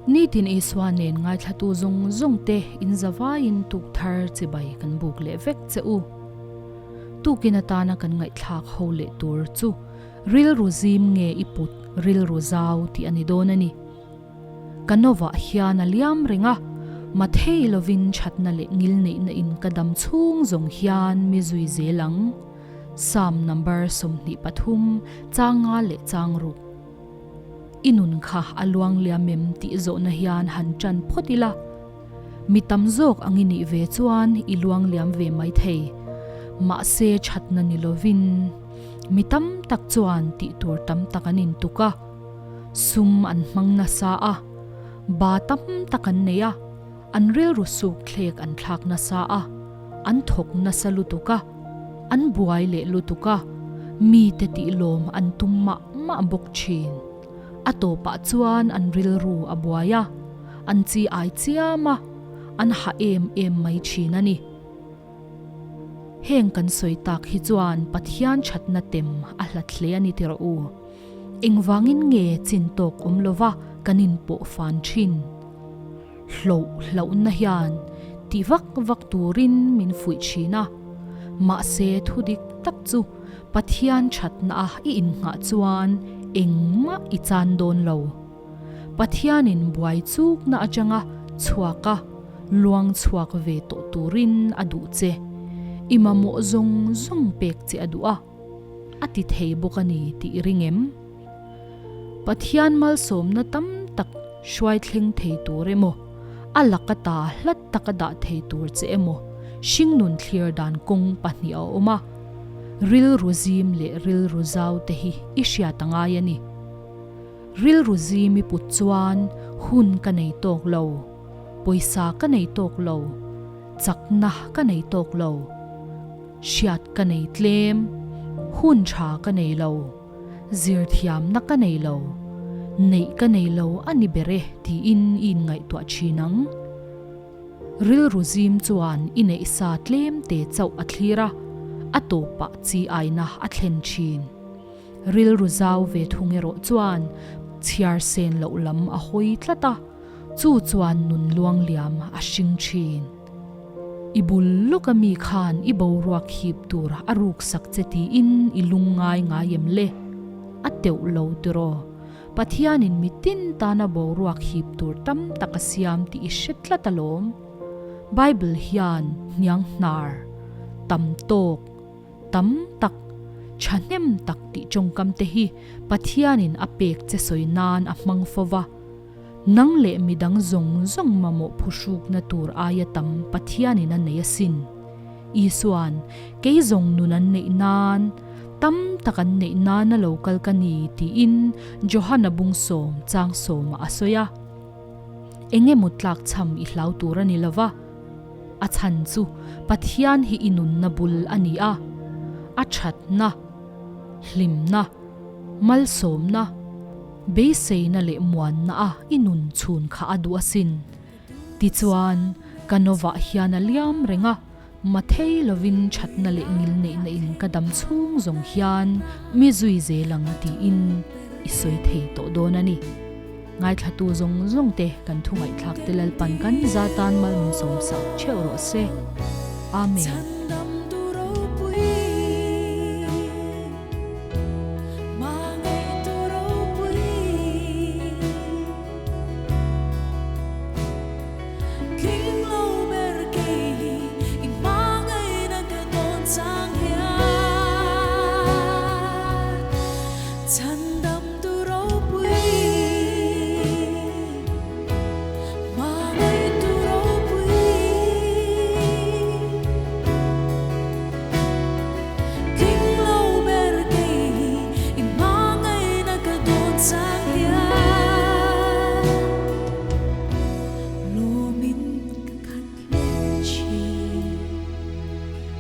Nitin Isua nen ngaithlatu zawng zawng te in zavaiin tuk thar chibai kan buk leh vek che u. Tukin atana kan ngaihthlak ho leh tur chu rilru zim nge i put rilru zau tih a ni dawn a ni. Ka novah hian a liam reng a, mathei lovin thatna leh ngilneihna in ka dam chhung zawng hian mi zui zel ang. Psalm number 23 chang nga leh chang ruk. I nun kha a luang liam em tih zawhna hian han tan phawt ila. Mi tam zawk ang i nih ve chuan i luang liam ve mai thei. Mahse thatna ni lovin mi tam tak chuan tih tur tam tak an intuk a, sum an hmang nasa a, ba tam tak an nei a, an rilru suk thlek an thlak nasa a, an thawk nasa lutuk a, an buai leh lutuk a, mite tih lawm an tum mah mah bawk thin. A tawpah chuan an rilru a buai a, an chi ai chiam a, an ha em em mai thin a ni. Heng kan sawi tak hi chuan Pathian thatna tem a hlat hle a ni ti rawh u. Engvangin nge chin tawk awm lova kan inpawh fan thin? Hloh hlauhna hian ti vak vak turin min fuih thin a, mahse thu dik tak chu Pathian thatna a i innghah chuan engmah i chan dawn lo. Pathianin buai chukna atanga chhuak a, luang chhuak ve tawh turin a duh che. I mamawh zawng zawng pek che a duh a, a ti thei bawk a ni tih i ring em? Pathian malsawmna tam tak hruai thleng thei tur emaw, a laka ta hlat taka dah thei tur che emaw hringnun thlir dan kawng pahnih a awm a, rilru zim leh rilru zau te hi i hriat a ngai a ni. Rilru zim i put chuan hun ka nei tawk lo, pawisa ka nei tawk lo, chakna ka nei tawk lo, hriat ka nei tlem, hun tha ka nei lo. Zirthiamna ka nei lo, neih ka nei lo a ni ber e tiin i inngaihtuah thin ang. Rilru zim chuan i neih sa tlem te chauh a thlir a, a tawpah chi aina a thlen thin. Rilru zau ve thung erawh chuan chhiar sen loh lam a hawi tlat a, chu chuan nun luangliam a hring thin. I bul lawka mi khan i boruak hip tur a ruk sak che tiin i lung ngai ngai em le? A teuh lo tiraw? Pathianin mitin tana boruak hip tur tam tak a siam tih i hre tlat alawm. Bible hian hniang hnar, tam tawk, tam tak, thahnem tak tih tawngkam te hi Pathianin a pek che sawi nan a hmang fo va. Nang leh midang zawng zawng mamawh phuhrukna tur aia tam Pathianin a nei asin. Isua'n, Kei zawng nun an neih nan, tam tak an neih nana lo kal ka ni, tiin Johana bung sawm chang sawmah a sawi a. Eng emaw tlak chham i hlau tur a ni lo va. A chhan chu Pathian hi i nunna bul a ni a. A thatna, hlimna, malsawmna, Beiseina leh muanna a i nun chhun kha a duh asin. Tichuan, ka novah hian a liam reng a, mathei lovin thatna leh ngilneihna in ka dam chhung zawng hian mi zui zel ang tiin i sawi thei tawh dawn a ni. Ngaithlatu zawng zawng te kan thu ngaihthlak te Lalpan kan za tan mal min sawmsak theuh rawh se. Amen.